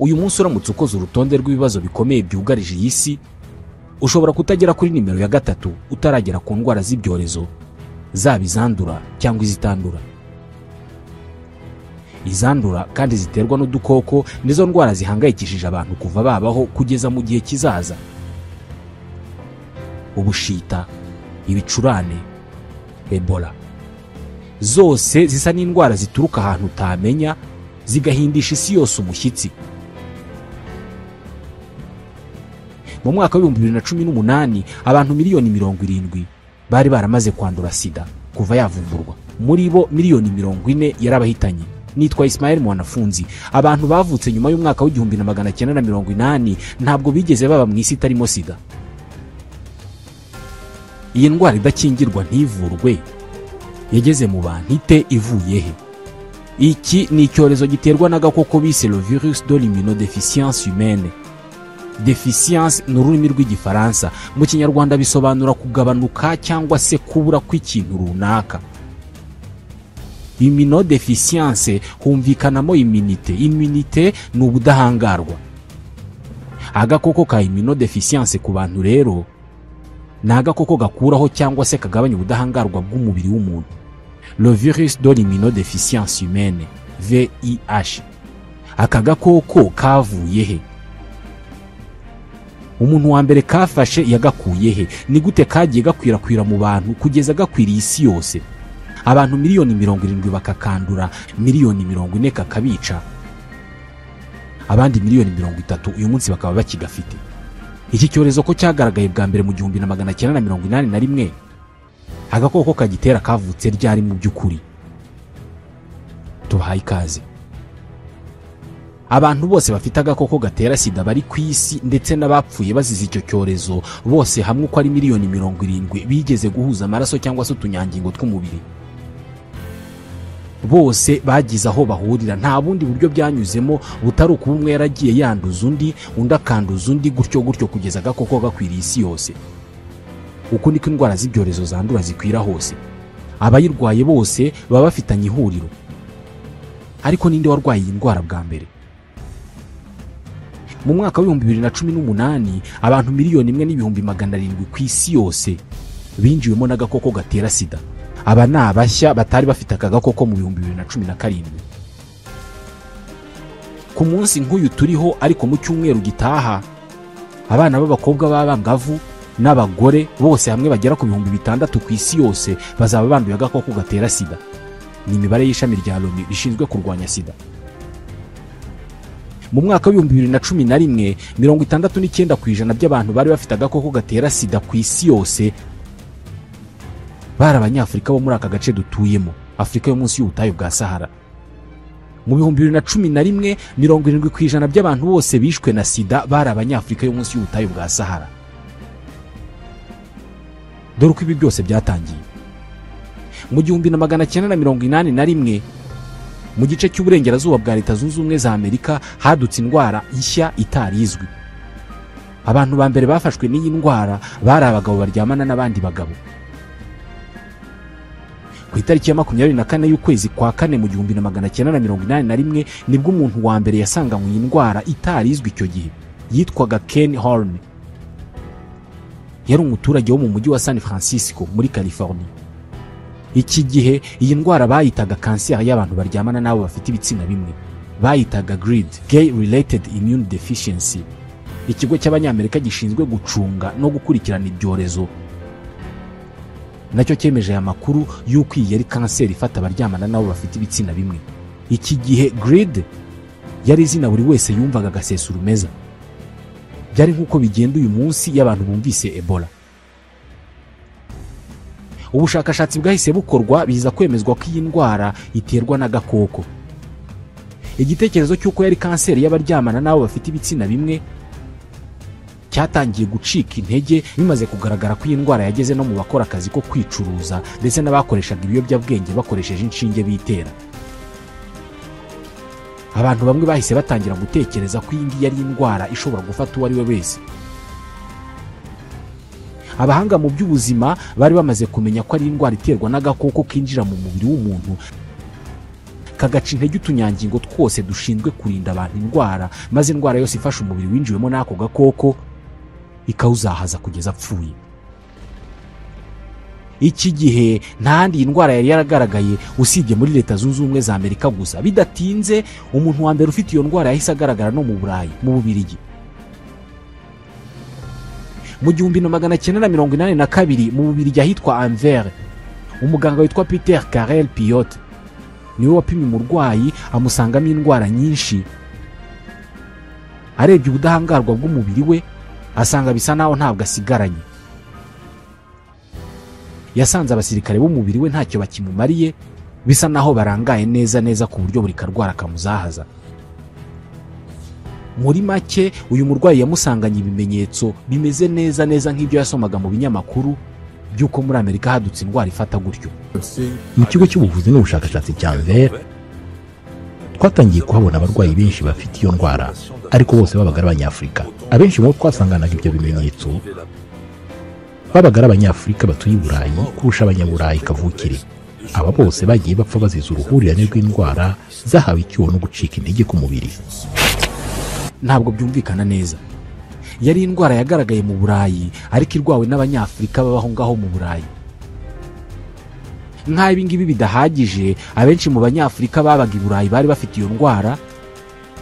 Uyu munsi uramutse ukoze urutonde rw'ibibazo bikomeye byugarije iyi si, ushobora kutagera kuri nimero ya 3 utaragera ku ndwara z'ibyorezo, zaba izandura cyangwa izitandura. Izandura kandi ziterwa n'udukoko nizo ndwara zihangayikishije abantu kuva babaho kugeza mu gihe kizaza. Ubushita, ibicurane, Ebola, zose zisa n'indwara zituruka ahantu utamenya, zigahindisha isi yose umushyitsi. Mu mwaka wa 2018 abantu miliyoni 70 bari baramaze kwandura sida kuva yavumburwa. Muri bo miliyoni 40 yarabahitanye. Nitwa Ismael Mwanafunzi. Abantu bavutse nyuma y'umwaka wa 1980 ntabwo bigeze baba mu isi itarimo sida. Iyi ndwara idakingirwa ntivurwe yageze mu bantu ite ivuye he? Iki ni icyorezo giterwa n'agakoko bise le virus de l'immunodéficience humaine. Deficience ni ururimi rw'igifaransa, mu kinyarwanda bisobanura kugabanuka cyangwa se kubura kw'ikintu runaka. Immunodéficience humvikanamo immunité. Immunité ni ubudahangarwa. Agakoko ka immunodéficience ku bantu rero ni agakoko gakuraho cyangwa se kagabanya ubudahangarwa bw'umubiri w'umuntu. Le virus de l'immunodéficience humaine, VIH. Aka gakoko kavuye he? Umuntu wa mbere kafashe yagakuye he? Ni gute kagiye gakwirakwira mu bantu kugeza gakwiriye isi yose? Abantu miliyoni 70 bakakandura, miliyoni 40 kakabica, abandi miliyoni 30 uyu munsi bakaba bakigafite. Iki cyorezo ko cyagaragaye bwa mbere mu 1981, agakoko kagitera kavutse ryari mu by'ukuri? Tubahaye ikaze. Abantu bose bafite agakoko gatera sida bari ku isi ndetse n'abapfuye bazize icyo cyorezo bose hamwe uko ari miliyoni 70 bigeze guhuza amaraso cyangwa se utunyangingo tw'umubiri. Bose bagize aho bahurira, nta bundi buryo byanyuzemo butari ukuba umwe yaragiye yanduza undi, undi akanduza undi, gutyo gutyo kugeza agakoko gakwiriye isi yose. Uko niko indwara z'ibyorezo zandura zikwira hose. Abayirwaye bose baba bafitanye ihuriro. Ariko ninde warwaye iyi ndwara bwa mbere? Mu mwaka wa 2018 abantu 1,700,000 ku isi yose binjiwemo n'agakoko gatera sida. Aba ni abashya batari bafite aka gakoko mu 2017. Ku munsi nk'uyu turiho ariko mu cyumweru gitaha, abana b'abakobwa b'abangavu n'abagore bose hamwe bagera ku 6,000 ku isi yose bazaba banduye agakoko gatera sida. Ni imibare y'ishami rya Loni rishinzwe kurwanya sida. Mu mwaka wa 2011, 69% by'abantu bari bafite agakoko gatera sida ku isi yose bari abanyafurika bo muri aka gace dutuyemo, Afurika yo munsi y'ubutayu bwa Sahara. Mu 2011, 70% by'abantu bose bishwe na sida bari abanyafurika yo munsi y'ubutayu bwa Sahara. Dore uko ibi byose byatangiye. Mu 1981, mu gice cy'uburengerazuba bwa Leta Zunze Ubumwe za Amerika hadutse indwara nshya itarizwi. Abantu ba mbere bafashwe n'iyi ndwara bari abagabo baryamana n'abandi bagabo. Ku itariki ya 24 y'ukwezi kwa kane mu 1981 nibwo umuntu wa mbere yasanganywe iyi ndwara itarizwi icyo gihe. Yitwaga Ken Horn. Yari umuturage wo mu mujyi wa San Francisco muri California. Iki gihe iyi ndwara bayitaga kanseri y'abantu baryamana n'abo bafite ibitsina bimwe. Bayitaga GRID, Gay Related Immune Deficiency. Ikigo cy'abanyamerika gishinzwe gucunga no gukurikirana ibyorezo nacyo cyemeje aya makuru y'uko iyi yari kanseri ifata abaryamana n'abo bafite ibitsina bimwe. Iki gihe GRID yari izina buri wese yumvaga agasesa urumeza. Byari nk'uko bigenda uyu munsi y'abantu bumvise Ebola. Ubushakashatsi bwahise bukorwa biza kwemezwa ko iyi ndwara iterwa n'agakoko. Igitekerezo cy'uko yari kanseri y'abaryamana n'abo bafite ibitsina bimwe cyatangiye gucika intege bimaze kugaragara ko iyi ndwara yageze no mu bakora akazi ko kwicuruza ndetse n'abakoreshaga ibiyobyabwenge bakoresheje inshinge bitera. Abantu bamwe bahise batangira gutekereza ko iyi ngiyi ari indwara ishobora gufata uwo ari we wese. Abahanga mu by'ubuzima bari bamaze kumenya ko ari indwara iterwa n'agakoko kinjira mu mubiri w'umuntu Kagaca intege utunyangingo twose dushinzwe kurinda abantu indwara, maze indwara yose ifasha umubiri winjiwemo n'ako gakoko ikawuzahaza kugeza apfuye. Iki gihe nta handi indwara yari yaragaragaye usibye muri Leta Zunze Ubumwe za Amerika gusa. Bidatinze umuntu wa mbere ufite iyo ndwara yahise agaragara no mu Burayi, mu Bubiligi. Mu 1982 mu Bubiligi ahitwa Anvers, umuganga witwa Peter Karel Piot niwe wapimye umurwayi amusangamo indwara nyinshi. Arebye ubudahangarwa bw'umubiri we asanga bisa naho ntabwo asigaranye. Yasanze abasirikare b'umubiri we ntacyo bakimumariye, bisa naho barangaye neza neza ku buryo buri karwara kamuzahaza. Muri make uyu murwayi yamusanganye ibimenyetso bimeze neza neza nk'ibyo yasomaga mu binyamakuru by'uko muri Amerika hadutse indwara ifata gutyo. Mu kigo cy'ubuvuzi n'ubushakashatsi cya Anvers twatangiye kuhabona abarwayi benshi bafite iyo ndwara, ariko bose babaga ari Abanyafurika. Abenshi mu bo twasanganaga ibyo bimenyetso babaga ari Abanyafurika batuye i Burayi kurusha Abanyaburayi kavukire. Aba bose bagiye bapfa bazize uruhurirane rw'indwara zahawe icyuho no gucika intege ku mubiri. Ntabwo byumvikana neza. Yari indwara yagaragaye mu Burayi ariko irwawe n'Abanyafurika babaho ngaho mu Burayi. Nk'aho ibi ngibi bidahagije, abenshi mu Banyafurika babaga i Burayi bari bafite iyo ndwara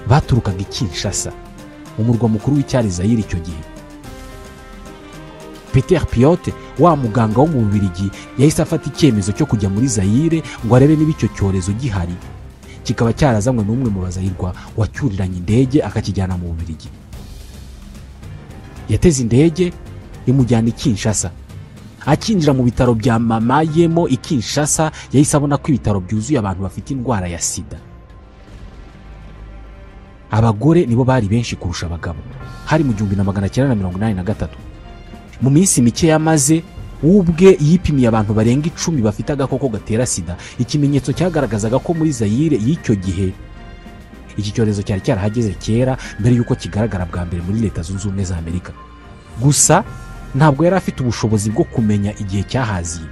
baturukaga i Kinshasa, umurwa mukuru w'icyari Zaire icyo gihe. Peter Piot, wa muganga wo mu Bubiligi, yahise afata icyemezo cyo kujya muri Zaire ngo arebe niba icyo cyorezo gihari, kikaba cyarazanywe n'umwe mu bazayirwa wacyuriranye indege akakijyana mu Bubiligi. Yateze indege imujyana i Kinshasa. Akinjira mu bitaro bya Mama Yemo i Kinshasa, yahise abona ko ibitaro byuzuye abantu bafite indwara ya sida. Abagore nibo bari benshi kurusha abagabo. Hari mu 1983. Mu minsi mike yamaze ubwe yipimiye abantu barenga 10 bafite agakoko gatera sida, ikimenyetso cyagaragazaga ko muri Zaire y'icyo gihe iki cyorezo cyari cyarahageze kera mbere y'uko kigaragara bwa mbere muri Leta Zunze Ubumwe za Amerika. Gusa ntabwo yari afite ubushobozi bwo kumenya igihe cyahaziye.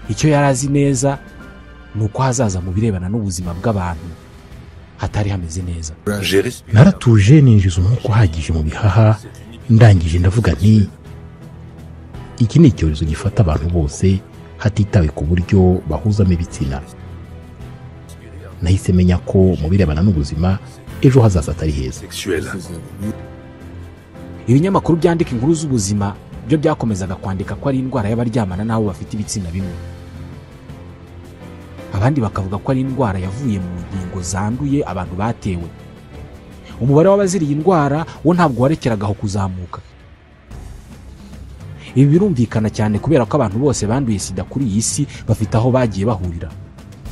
Icyo yari azi neza ni uko hazaza mu birebana n'ubuzima bw'abantu hatari hameze neza. Naratuje ninjiza umwuka uhagije mu bihaha, ndangije ndavuga nti iki ni icyorezo gifata abantu bose hatitawe ku buryo bahuzamo ibitsina. Nahise menya ko mu birebana n'ubuzima ejo hazaza atari heza. Ibinyamakuru byandika inkuru z'ubuzima byo byakomezaga kwandika ko ari indwara y'abaryamana n'abo bafite ibitsina bimwe. Abandi bakavuga ko ari indwara yavuye mu ngingo zanduye abantu batewe. Umubare w'abaziriye indwara wo ntabwo warekeragaho kuzamuka. Ibi birumvikana cyane kubera ko abantu bose banduye sida kuri iyi si bafite aho bagiye bahurira.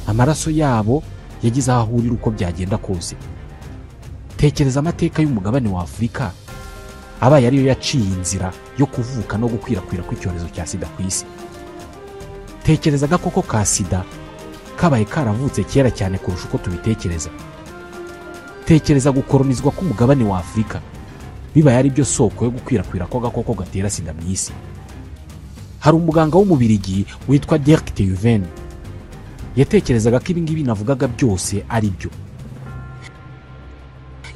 Amaraso yabo yagize aho ahurira uko byagenda kose. Tekereza amateka y'umugabane wa Afurika abaye ariyo yaciye inzira yo kuvuka no gukwirakwira kw'icyorezo cya sida ku isi. Tekereza agakoko ka sida kabaye karavutse kera cyane kurusha uko tubitekereza. Tekereza gukoronizwa k'umugabane wa Afurika bibaye ari byo soko yo gukwirakwira kw'agakoko gatera sida mu isi. Hari umuganga w'Umubirigi witwa Dirk Teuven yatekerezaga ko ibi ngibi navugaga byose ari byo.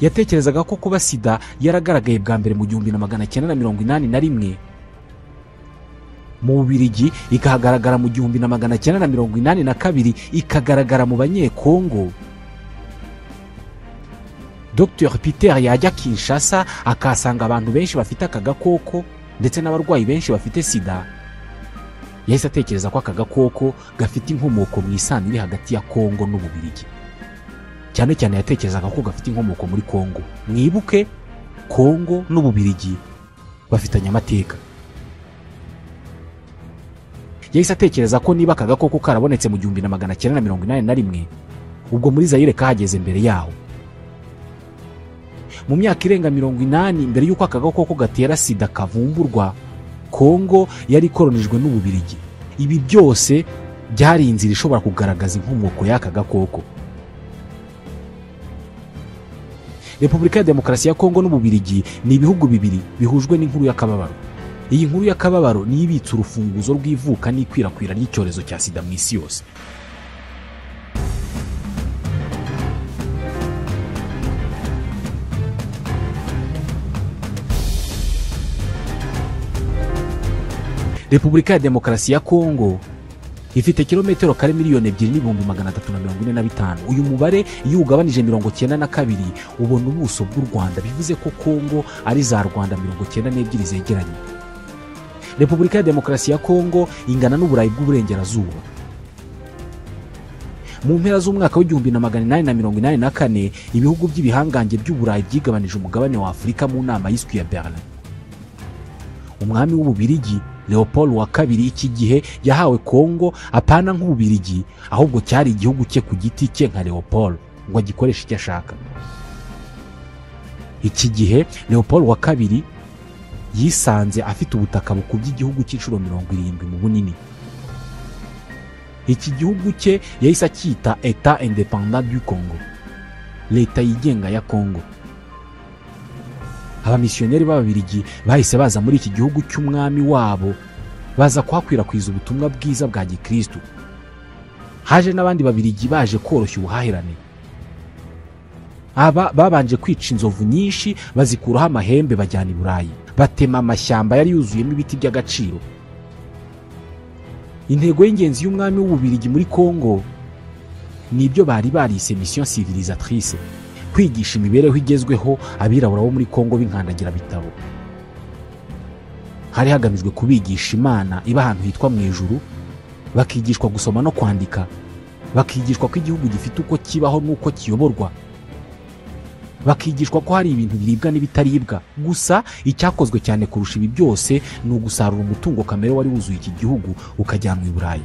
Yatekerezaga ko kuba sida yaragaragaye bwa mbere mu 1981 mu Bubiligi, ikahagaragara mu 1982, ikagaragara mu Banyekongo. Dr Peter yajya Kinshasa akasanga abantu benshi bafite aka gakoko ndetse n'abarwayi benshi bafite sida. Yahise atekereza ko aka gakoko gafite inkomoko mu isano iri hagati ya Kongo n'Ububiligi. Cyane cyane yatekerezaga ko gafite inkomoko muri Kongo. Mwibuke Kongo n'Ububiligi bafitanye amateka. Yahise atekereza ko niba aka gakoko karabonetse mu 1981 ubwo muri Zaire kahageze mbere yaho. Mu myaka irenga 80 mbere y'uko aka gakoko gatera sida kavumburwa, Kongo yari ikoronijwe n'Ububiligi. Ibi byose byari inzira ishobora kugaragaza inkomoko y'aka gakoko. Repubulika ya Demokarasi ya Kongo n'Ububiligi ni ibihugu bibiri bihujwe n'inkuru y'akababaro. Iyi nkuru y'akababaro ni ibitse urufunguzo rw'ivuka n'ikwirakwira ry'icyorezo cya sida mu isi yose. Repubulika ya Demokarasi ya Kongo ifite kilometero kare 2,345,000. Uyu mubare iyo ugabanije 92 ubona ubuso bw'u Rwanda, bivuze ko Kongo ari za Rwanda 92 zegeranye. Repubulika ya Demokarasi ya Kongo ingana n'Uburayi bw'Uburengerazuba. Mu mpera z'umwaka w'1884 ibihugu by'ibihangange by'Uburayi byigabanije umugabane wa Afurika mu nama yiswe ya Berlin. Umwami w'Ububirigi Leopold wa kabiri iki gihe yahawe Kongo apana nk'Ububirigi, ahubwo cyari igihugu cye ku giti cye nka Leopold ngo agikoreshe icyo ashaka. Iki gihe Leopold wa kabiri yisanze afite ubutaka bukubye igihugu cy'inshuro 70 mu bunini. Iki gihugu cye yahise akita Etat indépendant du Congo, leta yigenga ya Kongo. Abamisiyoneri b'Ababirigi bahise baza muri iki gihugu cy'umwami wabo, baza kuhakwirakwiza ubutumwa bwiza bwa Gikristo. Haje n'abandi Babirigi baje koroshya ubuhahirane. Aba babanje kwica inzovu nyinshi bazikuraho amahembe bajyana i Burayi, batema amashyamba yari yuzuyemo ibiti by'agaciro. Intego y'ingenzi y'umwami w'Ububirigi muri Kongo ni ibyo bari barise mission civilisatrice, kwigisha imibereho igezweho abirabura bo muri Kongo b'inkandagira bitabo. Hari hagamijwe kubigisha Imana iba ahantu hitwa mu ijuru, bakigishwa gusoma no kwandika, bakigishwa ko igihugu gifite uko kibaho n'uko kiyoborwa, bakigishwa ko hari ibintu biribwa n'ibitaribwa. Gusa icyakozwe cyane kurusha ibi byose ni ugusarura umutungo kamere wari wuzuye iki gihugu ukajyanwa i Burayi.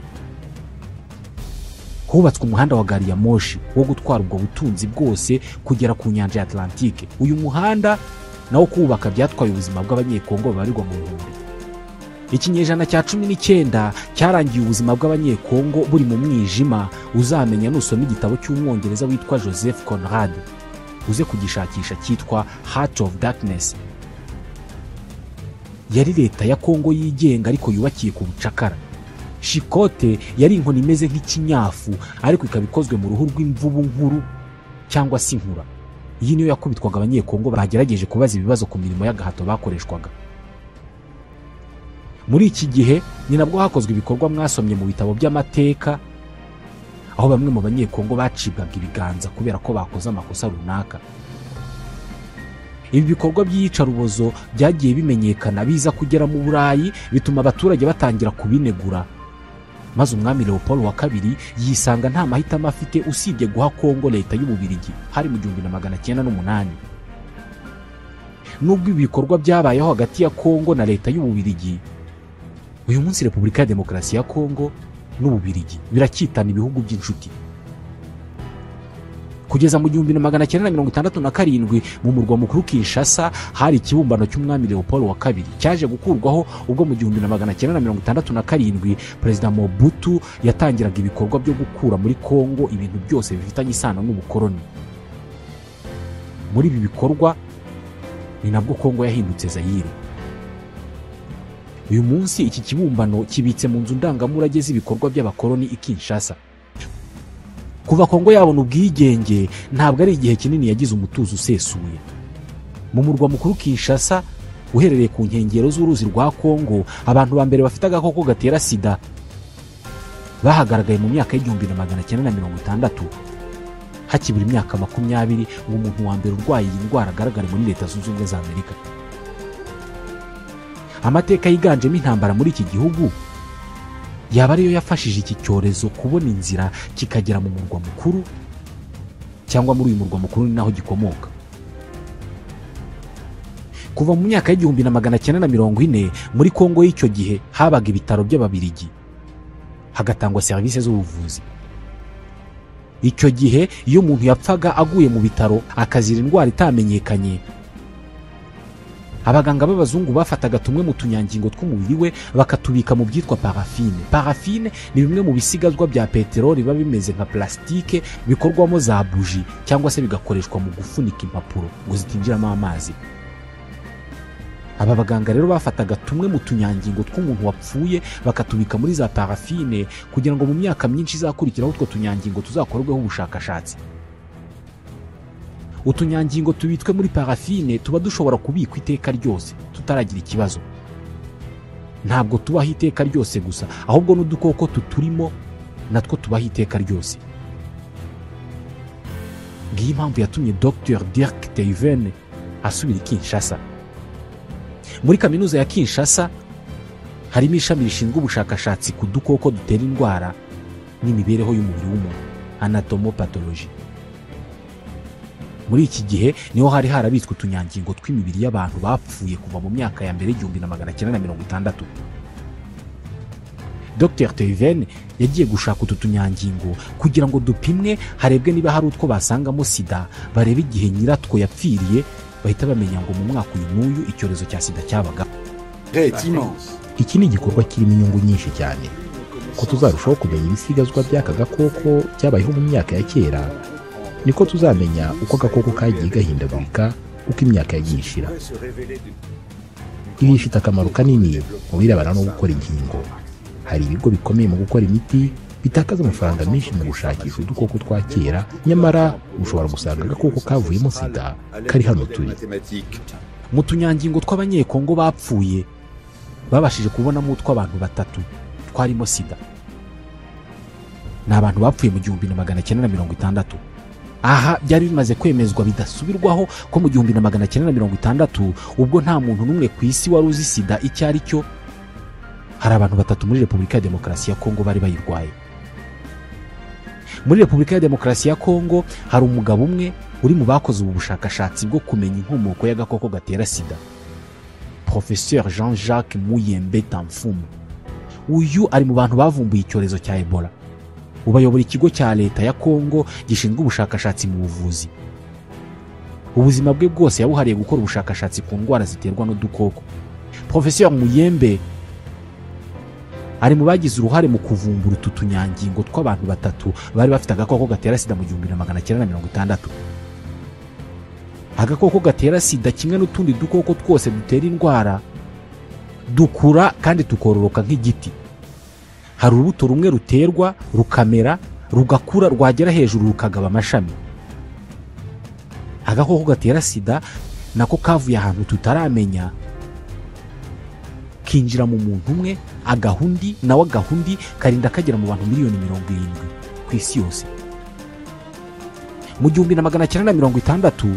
Hubatswe umuhanda wa gari ya moshi wo gutwara ubwo butunzi bwose kugera ku nyanja ya Atlantique. Uyu muhanda nawo kubaka byatwaye ubuzima bw'Abanyekongo babarirwa mu bihumbi. Ikinyejana cya 19 cyarangiye ubuzima bw'Abanyekongo buri mu mwijima. Uzamenya nusoma igitabo cy'Umwongereza witwa Joseph Conrad, uze kugishakisha, cyitwa Heart of Darkness. Yari leta ya Kongo yigenga ariko yubakiye ku bucakara. Shikote yari inkoni imeze nk'ikinyafu ariko ikaba ikozwe mu ruhu rw'imvubu nkuru cyangwa se inkura. Iyi niyo yakubitwaga Abanyekongo bagerageje kubaza ibibazo ku mirimo y'agahato bakoreshwaga. Muri iki gihe ni nabwo hakozwe ibikorwa mwasomye mu bitabo by'amateka, aho bamwe mu Banyekongo bacibwaga ibiganza kubera ko bakoze amakosa runaka. Ibi bikorwa by'iyicarubozo byagiye bimenyekana biza kugera mu Burayi, bituma abaturage batangira kubinegura. Maze umwami Leopold wa kabiri yisanga nta mahitamo afite usibye guha Kongo leta y'Ububirigi, hari mu 1908. Nubwo ibi bikorwa byabayeho hagati ya Kongo na leta y'Ububirigi, uyu munsi Repubulika ya Demokarasi ya Kongo n'Ububirigi biracyitana ibihugu by'inshuti. Kugeza mu 1967 mu murwa mukuru Kinshasa hari ikibumbano cy'umwami Leopold wa kabiri cyaje gukurwaho ubwo mu 1967 Perezida Mobutu yatangiraga ibikorwa byo gukura muri Kongo ibintu byose bifitanye isano n'ubukoloni. Muri ibi bikorwa ni nabwo Kongo yahindutse Zaire. Uyu munsi iki kibumbano kibitse mu nzu ndangamurage z'ibikorwa by'abakoloni i Kinshasa. Kuva Kongo yabona ubwigenge ntabwo ari igihe kinini yagize umutuzo usesuye. Mu murwa mukuru Kinshasa uherereye ku nkengero z'uruzi rwa Kongo, abantu ba mbere bafite agakoko gatera sida bahagaragaye mu myaka y'1960, hakibura imyaka 20 ngo umuntu wa mbere urwaye iyi ndwara agaragare muri Leta Zunze Ubumwe za Amerika. Amateka yiganjemo intambara muri iki gihugu yaba ariyo yafashije iki cyorezo kubona inzira kikagera mu murwa mukuru, cyangwa muri uyu murwa mukuru ni naho gikomoka. Kuva mu myaka y'1940 muri Kongo y'icyo gihe habaga ibitaro by'Ababirigi, hagatangwa serivisi z'ubuvuzi. Icyo gihe iyo umuntu yapfaga aguye mu bitaro akazira indwara itamenyekanye, abaganga b'abazungu bafataga tumwe mu tunyangingo tw'umubiri we bakatubika mu byitwa parafine. Parafine ni bimwe mu bisigazwa bya peteroli biba bimeze nka plastike, bikorwamo za buji cyangwa se bigakoreshwa mu gufunika impapuro ngo zitinjiramo amazi. Aba baganga rero bafataga tumwe mu tunyangingo tw'umuntu wapfuye bakatubika muri za parafine kugira ngo mu myaka myinshi izakurikiraho utwo tunyangingo tuzakorweho ubushakashatsi. Utunyangingo tubitswe muri parafine tuba dushobora kubikwa iteka ryose tutaragira ikibazo. Ntabwo tubaho iteka ryose gusa, ahubwo n'udukoko tuturimo natwo tubaho iteka ryose. Ngiyi impamvu yatumye Dr Dirk Teven asubira i Kinshasa. Muri kaminuza ya Kinshasa harimo ishami rishinzwe ubushakashatsi ku dukoko dutera indwara n'imibereho y'umubiri w'umuntu, anatomopathology. Muri iki gihe niho hari harabitswe utunyangingo tw'imibiri y'abantu bapfuye kuva mu myaka ya mbere 1960. Dr Teven yagiye gushaka utu tunyangingo kugira ngo dupimwe harebwe niba hari utwo basangamo sida, barebe igihe nyiratwo yapfiriye, bahita bamenya ngo mu mwaka uyu n'uyu icyorezo cya sida cyabaga. Iki ni igikorwa kirimo inyungu nyinshi cyane, ko tuzarushaho kumenya ibisigazwa by'aka gakoko byabayeho mu myaka ya kera, niko tuzamenya uko agakoko kagiye gahindagurika uko imyaka yagiye ishira. Ibi bifite akamaro kanini mu birebana no gukora inkingo. Hari ibigo bikomeye mu gukora imiti bitakaza amafaranga menshi mu gushakisha udukoko twa kera, nyamara ushobora gusanga agakoko kavuyemo sida kari hano turi. Mu tunyangingo tw'abanyekongo bapfuye babashije kubonamo utw'abantu batatu twarimo sida. Ni abantu bapfuye mu 1960. Aha byari bimaze kwemezwa bidasubirwaho ko mu 1960 ubwo nta muntu n'umwe ku isi wari uzi sida icyo ari cyo, hari abantu batatu muri Repubulika ya Demokarasi ya Kongo bari bayirwaye. Muri Repubulika ya Demokarasi ya Kongo hari umugabo umwe uri mu bakoze ubu bushakashatsi bwo kumenya inkomoko y'agakoko gatera sida, Professeur Jean-Jacques Muyembe Tamfumu. Uyu ari mu bantu bavumbuye icyorezo cya Ebola. Ubayobora ikigo cya leta ya Kongo gishinzwe ubushakashatsi mu buvuzi. Ubuzima bwe bwose yabuhariye gukora ubushakashatsi ku ndwara ziterwa n'udukoko. Professeur Muyembe ari mu bagize uruhare mu kuvumbura utu tunyangingo tw'abantu batatu bari bafite agakoko gatera sida mu 1960. Agakoko gatera sida kimwe n'utundi dukoko twose dutera indwara dukura kandi tukororoka nk'igiti. Hari urubuto rumwe ruterwa rukamera rugakura, rwagera hejuru rukagaba amashami. Agakoko gatera sida nako kavuye ahantu tutaramenya, kinjira mu muntu umwe agahundi nawe agahundi, karinda kagera mu bantu miliyoni 70 ku isi yose. Mu 1960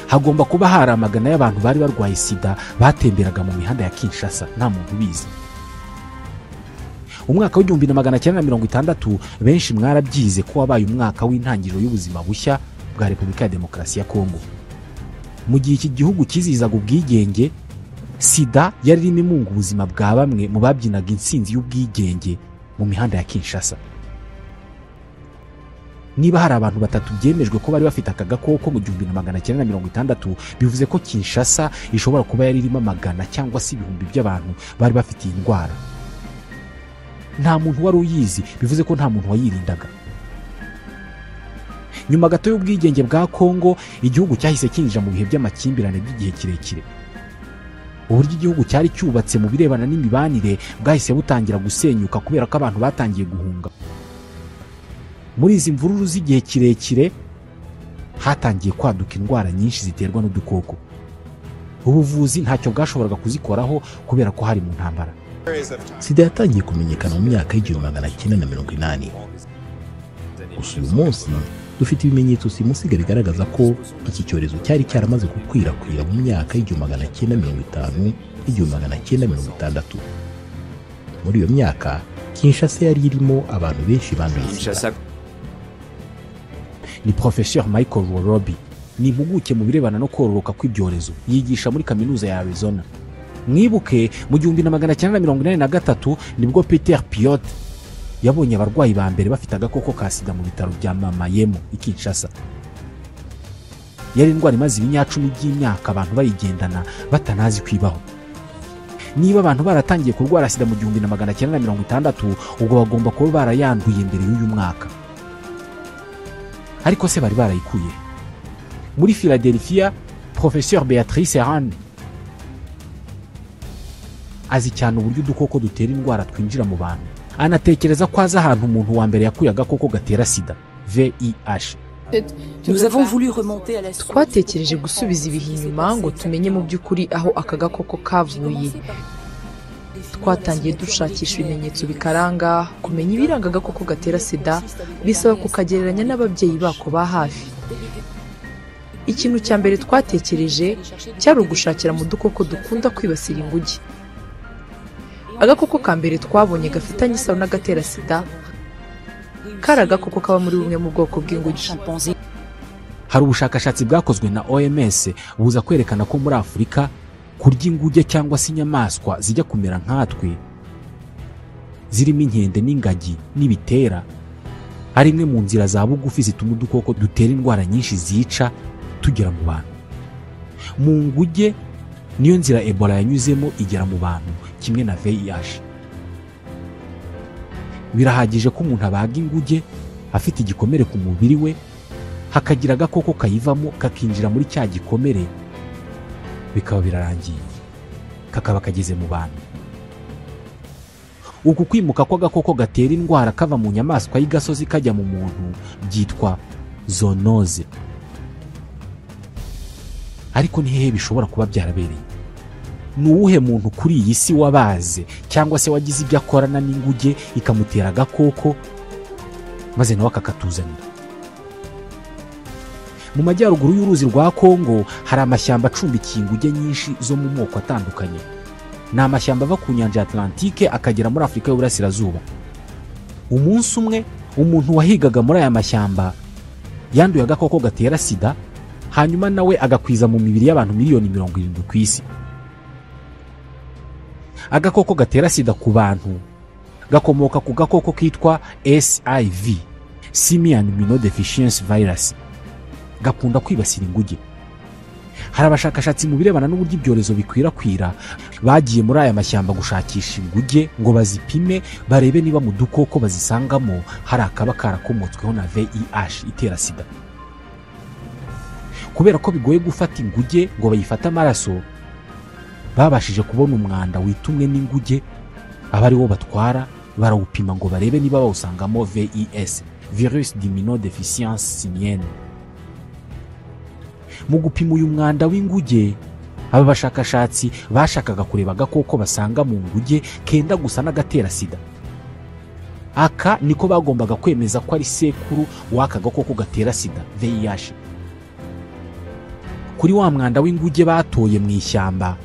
hagomba kuba hari amagana y'abantu bari barwaye sida batemberaga mu mihanda ya Kinshasa nta muntu ubizi. Umwaka wa 1960 benshi mwarabyize ko wabaye umwaka w'intangiriro y'ubuzima bushya bwa Repubulika ya Demokarasi ya Kongo. Mu gihe iki gihugu kizizaga ubwigenge, sida yari irimo imunga ubuzima bwa bamwe mu babyinaga intsinzi y'ubwigenge mu mihanda ya Kinshasa. Niba hari abantu batatu byemejwe ko bari bafite aka gakoko mu 1960, bivuze ko Kinshasa ishobora kuba yari irimo amagana cyangwa se ibihumbi by'abantu bari bafite iyi ndwara. Nta muntu wari uyizi, bivuze ko nta muntu wayirindaga. Nyuma gato y'ubwigenge bwa Kongo, igihugu cyahise kinjira mu bihe by'amakimbirane by'igihe kirekire. Uburyo igihugu cyari cyubatse mu birebana n'imibanire bwahise butangira gusenyuka kubera ko abantu batangiye guhunga. Muri izi mvururu z'igihe kirekire hatangiye kwaduka indwara nyinshi ziterwa n'udukoko. Ubuvuzi ntacyo bwashoboraga kuzikoraho kubera ko hari mu ntambara. Sida yatangiye kumenyekana mu myaka y'1980. Gusa uyu munsi dufite ibimenyetso simusiga bigaragaza ko iki cyorezo cyari cyaramaze gukwirakwira mu myaka y'1950 n'1960. Muri iyo myaka Kinshasa yari irimo abantu benshi banduye sida. Ni Professeur Michael Worobi, ni impuguke mu birebana no kororoka kw'ibyorezo, yigisha muri kaminuza ya Arizona. Mwibuke mu 1983 nibwo Peter Piot yabonye abarwayi ba mbere bafite agakoko ka sida mu bitaro bya Mama Yemo i Kinshasa. Yari indwara imaze ibinyacumi by'imyaka abantu bayigendana batanazi kwibaho. Niba abantu baratangiye kurwara sida mu 1960, ubwo bagomba kuba barayanduye mbere y'uyu mwaka. Ariko se bari barayikuye? Muri Philadelphia, Professeur Beatrice Herane azi cyane uburyo udukoko dutera indwara twinjira mu bantu. Anatekereza ko azi ahantu umuntu wa mbere yakuye agakoko gatera sida, VIH. Twatekereje gusubiza ibihe inyuma ngo tumenye mu by'ukuri aho aka gakoko kavuye. Twatangiye dushakisha ibimenyetso bikaranga. Kumenya ibiranga agakoko gatera sida bisaba kukagereranya n'ababyeyi bako ba hafi. Ikintu cya mbere twatekereje cyari ugushakira mu dukoko dukunda kwibasira inguge. Agakoko ka mbere twabonye gafitanye isano n'agatera sida kari agakoko kaba muri bumwe mu bwoko bw'inguge. Hari ubushakashatsi bwakozwe na OMS buza kwerekana ko muri Afurika kurya inguge cyangwa se inyamaswa zijya kumera nkatwe zirimo inkende n'ingagi n'ibitera ari imwe mu nzira za bugufi zituma udukoko dutera indwara nyinshi zica tugera mu bantu. Mu nguge niyo nzira Ebola yanyuzemo igera mu bantu kimwe na VIH. Birahagije ko umuntu abaga inguge afite igikomere ku mubiri we, hakagira agakoko kayivamo kakinjira muri cya gikomere, bikaba birarangiye, kakaba kageze mu bantu. Uku kwimuka kw'agakoko gatera indwara kava mu nyamaswa y'igasozi kajya mu muntu byitwa zoonoze. Ariko ni hehe bishobora kuba byarabereye? Ni uwuhe muntu kuri iyi si wabaze cyangwa se wagize ibyo akorana n'inguge ikamutera agakoko maze nawe akakatuzanira? Mu majyaruguru y'uruzi rwa Kongo hari amashyamba acumbikiye inguge nyinshi zo mu moko atandukanye. Ni amashyamba ava ku nyanja ya Atlantike akagera muri Afurika y'Uburasirazuba. Umunsi umwe umuntu wahigaga muri aya mashyamba yanduye agakoko gatera sida, hanyuma nawe agakwiza mu mibiri y'abantu 70 miliyoni ku isi. Agakoko gatera sida ku bantu gakomoka ku gakoko kitwa SIV, Simian Immunodeficiency Virus, gakunda kwibasira inguge. Hari abashakashatsi mu birebana n'uburyo ibyorezo bikwirakwira bagiye muri aya mashyamba gushakisha inguge ngo bazipime barebe niba mu dukoko bazisangamo hari akaba karakomotsweho na VIH itera sida. Kubera ko bigoye gufata inguge ngo bayifate amaraso, babashije kubona umwanda witumwe n'inguge, aba ariwo batwara barawupima ngo barebe niba bawusangamo VIS, virus d'immunodeficience simienne. Mu gupima uyu mwanda w'inguge, aba bashakashatsi bashakaga kureba agakoko basanga mu nguge kenda gusa n'agatera sida. Aka niko bagombaga kwemeza ko ari sekuru w'aka gakoko gatera sida VIH. Kuri wa mwanda w'inguge batoye mu ishyamba,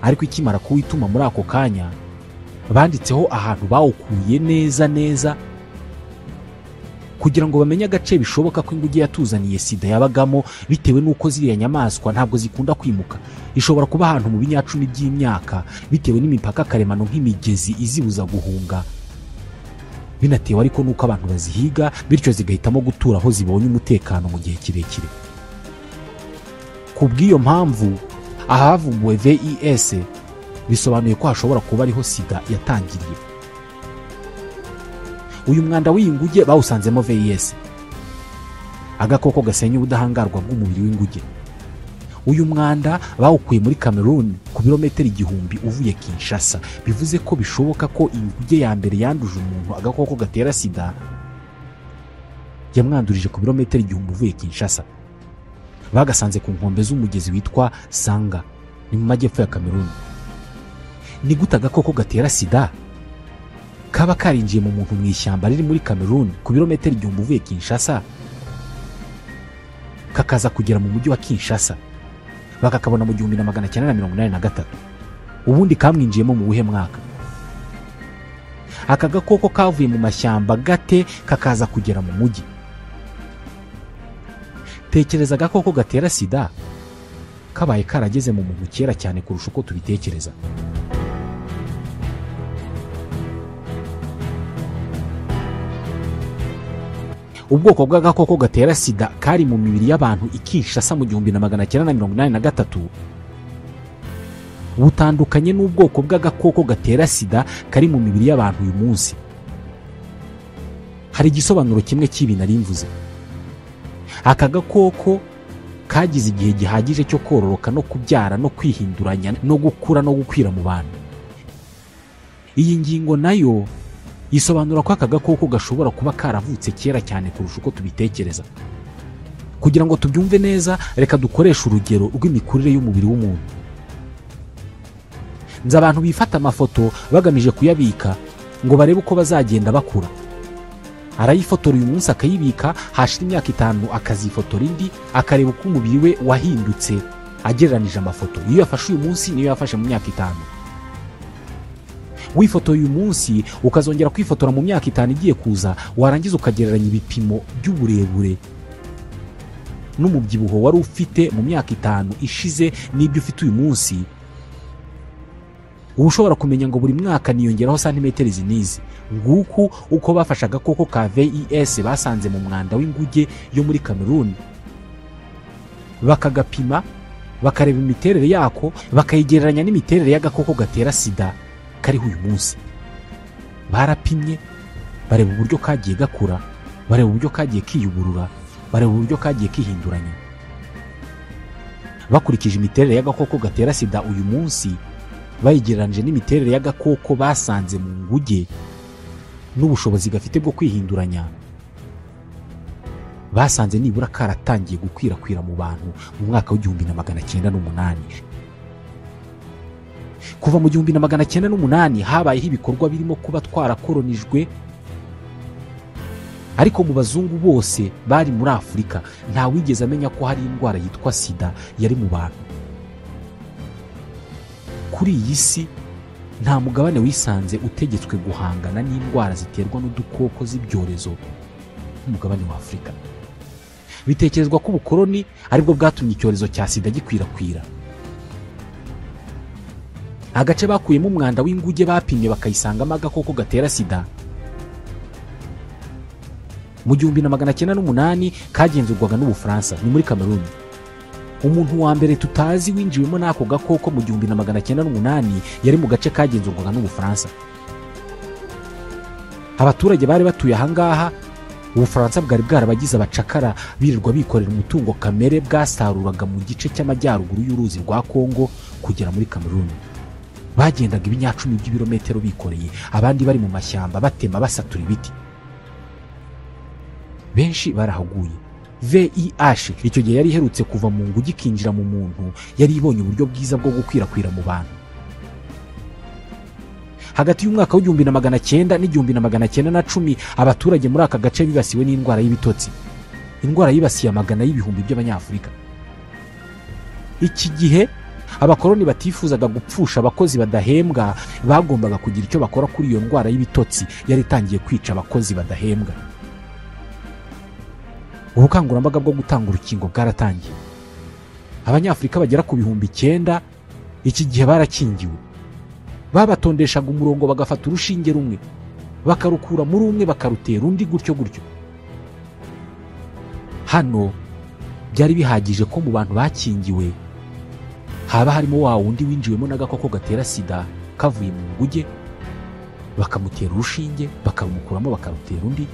ariko ikimara kuwituma muri ako kanya, banditseho ahantu bawukuye neza neza kugira ngo bamenye agace bishoboka ko inguge yatuzaniye sida yabagamo, bitewe n'uko ziriya nyamaswa ntabwo zikunda kwimuka. Ishobora kuba ahantu mu binyacumi by'imyaka bitewe n'imipaka karemano nk'imigezi izibuza guhunga, binatewe ariko n'uko abantu bazihiga, bityo zigahitamo gutura aho zibonye umutekano mu gihe kirekire. Ku bw'iyo mpamvu ahavumbuwe VIS bisobanuye ko hashobora kuba ariho sida yatangiriye. Uyu mwanda w'iyi nguge bawusanzemo VIS, agakoko gasenya ubudahangarwa bw'umubiri w'inguge. Uyu mwanda bawukuye muri Cameroon ku birometero 1000 uvuye Kinshasa, bivuze ko bishoboka ko inguge ya mbere yanduje umuntu agakoko gatera sida yamwandurije ku birometero 1000 uvuye Kinshasa. Bagasanze ku nkombe z'umugezi witwa Sanga, ni mu majyepfo ya Cameroon. Ni gute agakoko gatera sida kaba karinjiye mu muntu mu ishyamba riri muri Cameroon ku birometero 1000 uvuye Kinshasa, kakaza kugera mu mujyi wa Kinshasa bakakabona mu 1983? Ubundi kamwinjiyemo mu buhe mwaka? Aka gakoko kavuye mu mashyamba gate kakaza kugera mu mujyi? Tekereza agakoko gatera sida kabaye karageze mu muntu kera cyane kurusha uko tubitekereza. Ubwoko bw'agakoko gatera sida kari mu mibiri y'abantu i Kinshasa mu 1983 butandukanye n'ubwoko bw'agakoko gatera sida kari mu mibiri y'abantu uyu munsi. Hari igisobanuro kimwe cy'ibi nari mvuze. Aka gakoko kagize igihe gihagije cyo kororoka no kubyara no kwihinduranya no gukura no gukwira mu bantu. Iyi ngingo nayo isobanura ko aka gakoko gashobora kuba karavutse kera cyane kurusha uko tubitekereza. Kugira ngo tubyumve neza, reka dukoreshe urugero rw'imikurire y'umubiri w'umuntu. Nzi abantu bifata amafoto bagamije kuyabika ngo barebe uko bazagenda bakura. Arayifotora uyu munsi akayibika, hashira imyaka 5 akazifotora indi, akareba uko umubiri we wahindutse agereranije amafoto. Iyo yafashe uyu munsi niyo yafashe mu myaka 5. Wifotoye uyu munsi ukazongera kwifotora mu myaka 5 igiye kuza, warangiza ukagereranya ibipimo by'uburebure n'umubyibuho wari ufite mu myaka 5 ishize n'ibyo ufite uyu munsi, uba ushobora kumenya ngo buri mwaka niyongeraho santimetero izi n'izi. Nguku uko bafashe agakoko ka VIS basanze mu mwanda w'inguge yo muri Cameroon, bakagapima, bakareba imiterere yako, bakayigereranya n'imiterere y'agakoko gatera sida kariho uyu munsi. Barapimye, bareba uburyo kagiye gakura, bareba uburyo kagiye kiyuburura, bareba uburyo kagiye kihinduranya. Bakurikije imiterere y'agakoko gatera sida uyu munsi, bayigereranyije n'imiterere y'agakoko basanze mu nguge n'ubushobozi gafite bwo kwihinduranya, basanze nibura karatangiye gukwirakwira mu bantu mu mwaka wa 1908. Kuva mu 1908 habayeho ibikorwa birimo kuba twarakoronijwe, ariko mu bazungu bose bari muri Afurika nta wigeze amenya ko hari indwara yitwa sida yari mu bantu. Kuri iyi si nta mugabane wisanze utegetswe guhangana n'indwara ziterwa n'udukoko z'ibyorezo nk'umugabane wa Afurika. Bitekerezwa ko ubukoloni aribwo bwatumye icyorezo cya sida gikwirakwira. Agace bakuyemo umwanda w'inguge bapimye bakayisangamo agakoko gatera sida mu 1908 kagenzurwaga n'Ubufaransa, ni muri Cameroon. Umuntu wa mbere tutazi winjiwemo n'ako gakoko mu 1908 yari mu gace kagenzurwaga n'Ubufaransa. Abaturage bari batuye ahangaha, Ubufaransa bwari bwarabagize abacakara birirwa bikorera umutungo kamere bwasaruraga mu gice cy'amajyaruguru y'uruzi rwa Kongo kugera muri Cameroon. Bagendaga ibinyacumi by'ibirometero bikoreye, abandi bari mu mashyamba batema basatura ibiti. Benshi barahaguye. VIH icyo gihe yari iherutse kuva mu nguge ikinjira mu muntu, yari ibonye uburyo bwiza bwo gukwirakwira mu bantu. Hagati y'umwaka wa 1900 n'1910 abaturage muri aka gace bibasiwe n'indwara y'ibitotsi, indwara yibasiye amagana y'ibihumbi by'Abanyafurika. Iki gihe abakoloni batifuzaga gupfusha abakozi badahembwa, bagombaga kugira icyo bakora kuri iyo ndwara y'ibitotsi yari itangiye kwica abakozi badahembwa. Ubukangurambaga bwo gutanga urukingo bwaratangiye. Abanyafurika bagera ku 9000 iki gihe barakingiwe. Babatondeshaga umurongo bagafata urushinge rumwe, bakarukura muri umwe bakarutera undi, gutyo gutyo. Hano byari bihagije ko mu bantu bakingiwe haba harimo wa wundi winjiwemo n'agakoko gatera sida kavuye mu nguge, bakamutera urushinge bakamukuramo bakarutera undi,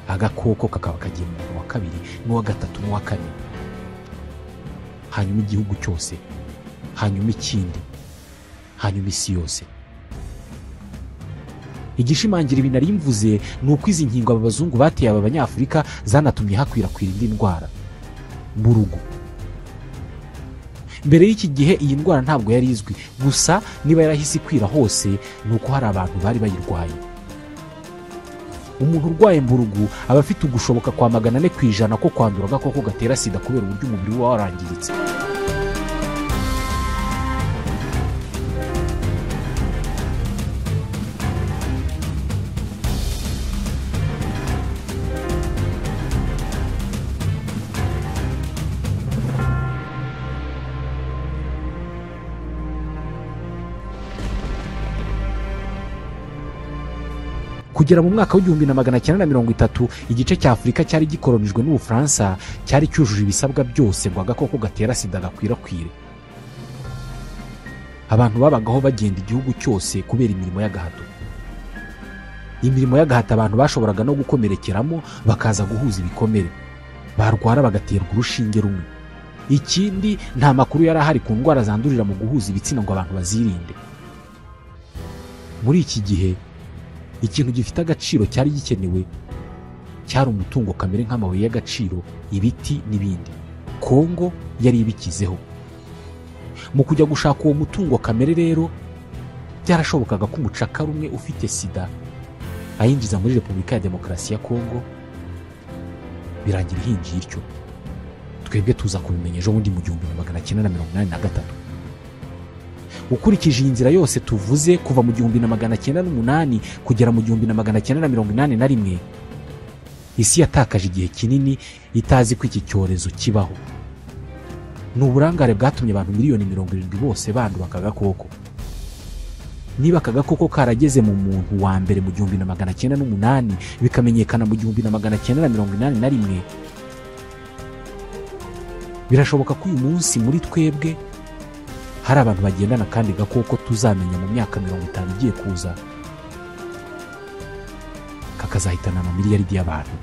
agakoko kakaba kagiye mu muntu wa kabiri n'uwa gatatu n'uwa kane, hanyuma igihugu cyose, hanyuma ikindi, hanyuma isi yose. Igishimangira ibi nari mvuze ni uko izi nkingo aba bazungu bateye aba banyafurika zanatumye hakwirakwira indi ndwara, mburugu. Mbere y'iki gihe iyi ndwara ntabwo yari izwi, gusa niba yarahise ikwira hose ni uko hari abantu bari bayirwaye. Umuntu urwaye mburugu aba afite ugushoboka kwa 400% ko kwandura agakoko gatera sida kubera uburyo umubiri we warangiritse. Kugera mu mwaka wa 1930 igice cya Afurika cyari gikoronijwe n'Ubufaransa cyari cyujuje ibisabwa byose ngo agakoko gatera sida gakwirakwire. Abantu babagaho bagenda igihugu cyose kubera imirimo y'agahato. Imirimo y'agahato abantu bashoboraga no gukomerekeramo bakaza guhuza ibikomere, barwara bagaterwa urushinge rumwe. Ikindi, nta makuru yari ahari ku ndwara zandurira mu guhuza ibitsina ngo abantu bazirinde. Muri iki gihe ikintu gifite agaciro cyari gikenewe cyari umutungo kamere nk'amabuye y'agaciro, ibiti n'ibindi. Kongo yari ibikizeho. Mu kujya gushaka uwo mutungo kamere rero, byarashobokaga ko umucakara umwe ufite sida ayinjiza muri Repubulika ya Demokarasi ya Kongo, birangira ihinjiye ityo. Twebwe tuza kubimenya ejo bundi mu 1983. Ukurikije iyi nzira yose tuvuze kuva mu 1908 kugera mu 1981, isi yatakaje igihe kinini itazi ko iki cyorezo kibaho. Ni uburangare bwatumye abantu 70 miliyoni bose bandura aka gakoko. Niba aka gakoko karageze mu muntu wa mbere mu 1908, bikamenyekana mu 1981, birashoboka ko uyu munsi muri twebwe hari abantu bagendana kandi gakoko tuzamenya mu myaka 50 igiye kuza, kakazahitana amamiliyaridi y'abantu.